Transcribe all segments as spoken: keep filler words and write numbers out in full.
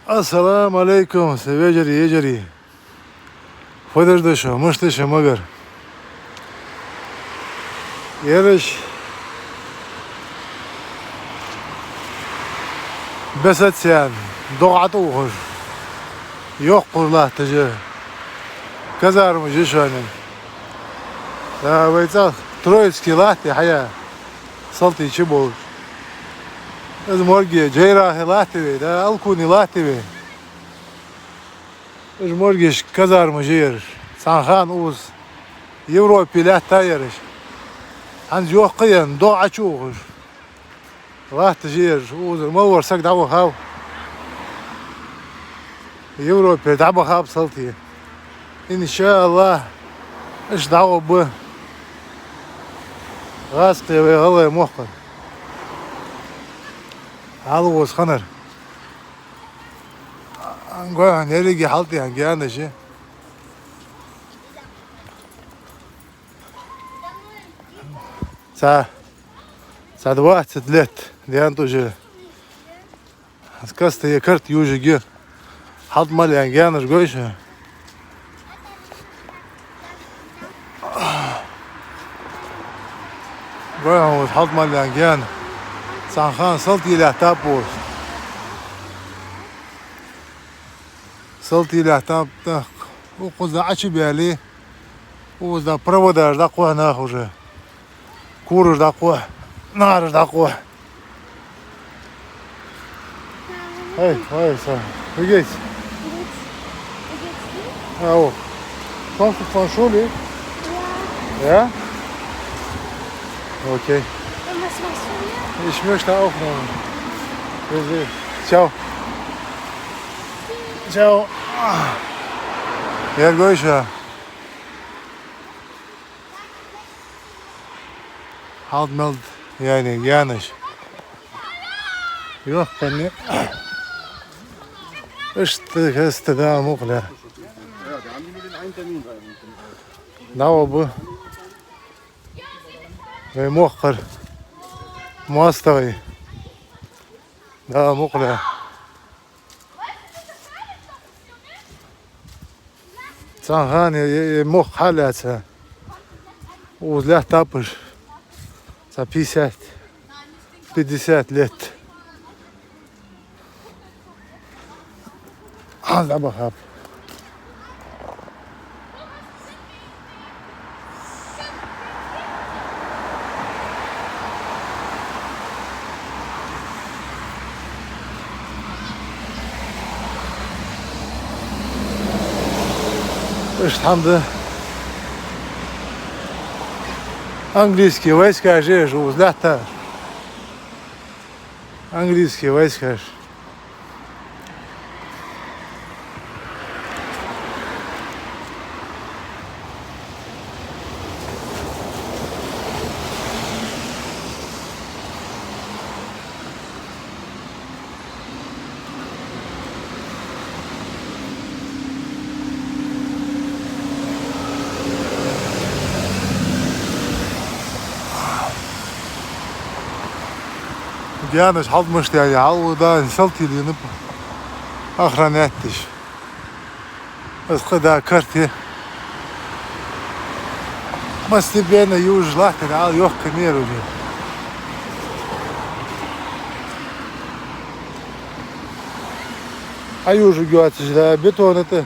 Ассаламу Ӏалайкум, са вежарий, ежарий. Фу деш да шо, мишта да шун магар? Ераш бесаца догӀа ӀотӀаухаш, йоккхуш латташ я, казармаш я шоана. Да, вай цӀагӀа Троицке латта хьаяь, салтий чу болаш. Из морг я, ДжейрахӀе латта вай, да, Алкуне латта вай. Уж моргаш, казармаш я ераш. Цхьан хана укхаза Европе лаьтта я ераш. ХӀанз йоккха я, догӀа Ӏочуухаш латташ я ераш. Укхазара мел вар саг дӀавахав, Европера дӀабахаб салтий. ИншааллахӀ, уж дӀагӀоргба гӀазкхий вай гӀалгӀай мохкара. ХьалгӀоз ханар. Гой хьона, еррига хьалтӀаена гаьнаш я. Цхьа, цхьа двадцать лет даьннад уже. Аз каста е карт южиге. ХьалтӀа мел яьнна гаьнаш гой шоана. Гой хьона, укхаза хьалтӀа мел яьнна гаьна. Цхьан хана салтий лаьттаб укхаза. Салтий лаьттаб тӀаккха. Укхаза Ӏочубаьле, укхаза проводаш дӀакхухь наха уже. Кураш дӀакхухь, нахараш дӀакхухь. Эй, эй, са, wie geht's? Ау. Kommst du von Schule? Ja. Ja? Okay. Und was machst du hier? Ich möchte auch noch. Ciao. Ciao. Ер гой шоана. ХьалтӀа мел яьнна гаьнаш. Йоккха я. Иштта хеста, Дала мукъ лой. ДӀагӀоргба вай мохкара моастагӀий. Дала мукъ лой. Цхьан хана е, е, е мохк хьалаьца, укхаза лаьттаб уж. Цхьа пятьдесят, пятьдесят лет. ХӀанз дӀабахаб. Иштта хӀама да. Английские войска же уж укхаза лаьттар. Английские войска. Гаьнаш хьалтӀа мишта яьннай, хьалха да салтий лийннаб охранять деш. Из кхы да карт я. Постепенно южаш латтар, ала йоккха мера уже. Ӏоюжаргйоацаш да бетона тӀа.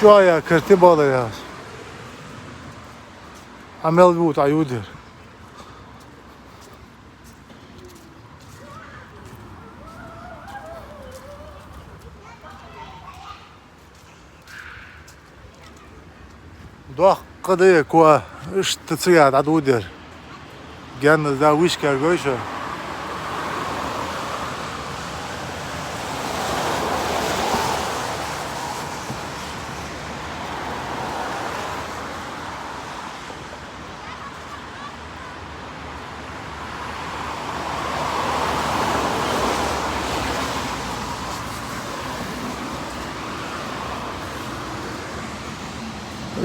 ЧӀоагӀа карт я балар яхаш. Ӏа мел вута Ӏоюдер. Доккха да е коа, иштта цига дӀадоладаьр. Гаьнна да вышка гой шоана.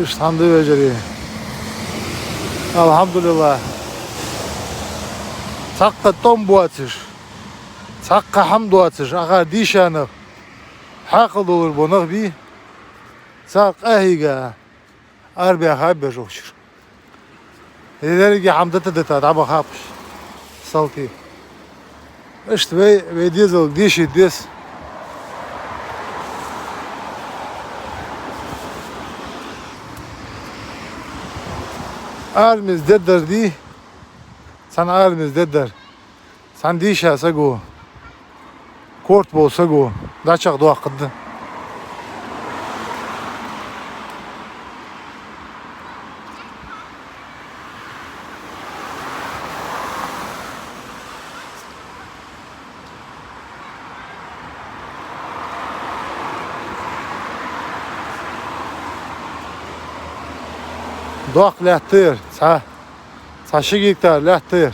Иштта хӀама да, вежарий. АлхьамдулиллахӀ. Цхьаккха тӀом боацаш, Цхьаккха хӀама доацаш, акхар дийша нах, хьаькъал долаш бола нах бий, цар къахьийга арабаьха беш укх чура. Из деррига хӀама дита-дита дӀабахаб уж, салтий. Иштта вай, вай дезалга дийшийта деза. Армеца деддар дий, цхьан армеца деддар. Цхьан дийша саго, корта бола саго дӀачакхдоаккхаргда. Доккха лаьттар цхьа. Цхьа ши гектар лаьттар.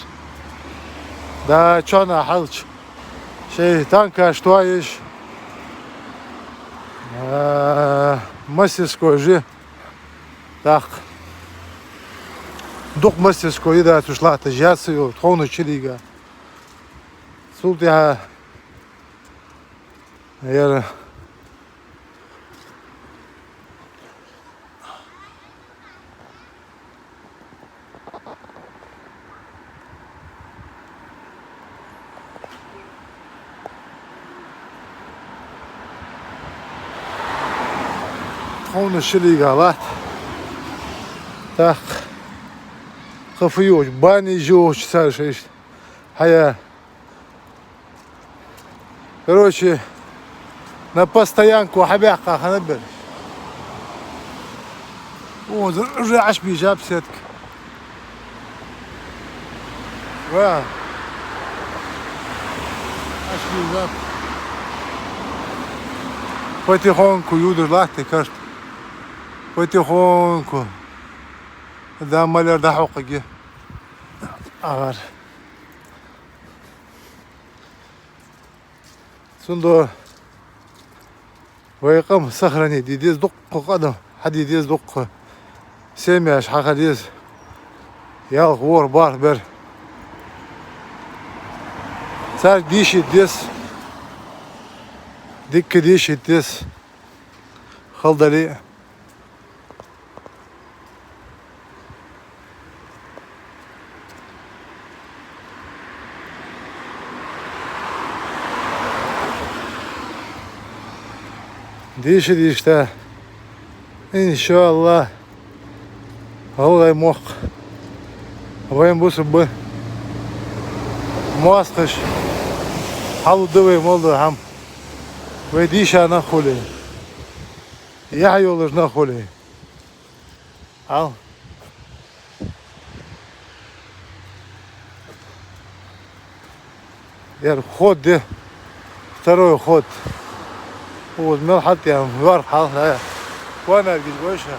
Да, чонна хьалча. Шоай танкаш тоаеш. А, мастерской же. ТӀаккха дукха мастерской я дац уж латташ, яц йола, тхона чилийга. Цул тӀехьа яра Тхона чилийга латт. ТӀаккха кхы фу йоах, бани жожа цар шоашта. Хьая. Короче, на постоянку хьабаьккха хиннаб уж. О, уже Ӏочубийжаб сетка. Ва. Ӏочубийжаб. Потихоньку юдаш латт карт. Потихоньку. Да, маляр дӀахьокхаргья. Агар. Цудухьа вай къам сохранить де деза, дуккха къа да хьаде деза, дуккха семьяш хьаха деза. Ялх, ворхӀ, бархӀ бер. Царга дийшийта деза. Дикка дийшийта деза. Хала дале а. Дийша, дийшийта, иншааллахӀ, гӀалгӀай мохк вайна бусалба моастагӀаша хьалургда вай мел дола хӀама. Вай дийша нах хуле, яхь йолаш нах хуле. Хьал. Ер ход да. Второй ход. Укхаза мел хьалтӀаена, йоархӀ хьал, хьа. Ванар гиз гойша.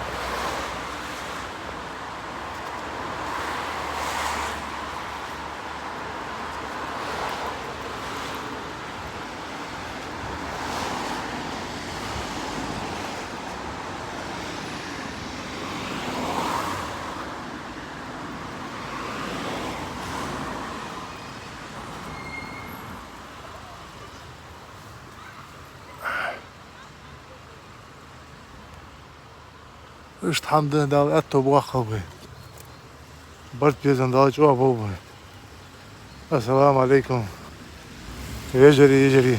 Иштта хӀама да, Дала аьттув боаккхалба вай. Барт, безам Дала чӀоагӀа болба вай. Ассаламу Ӏалайкум, вежарий, йижарий.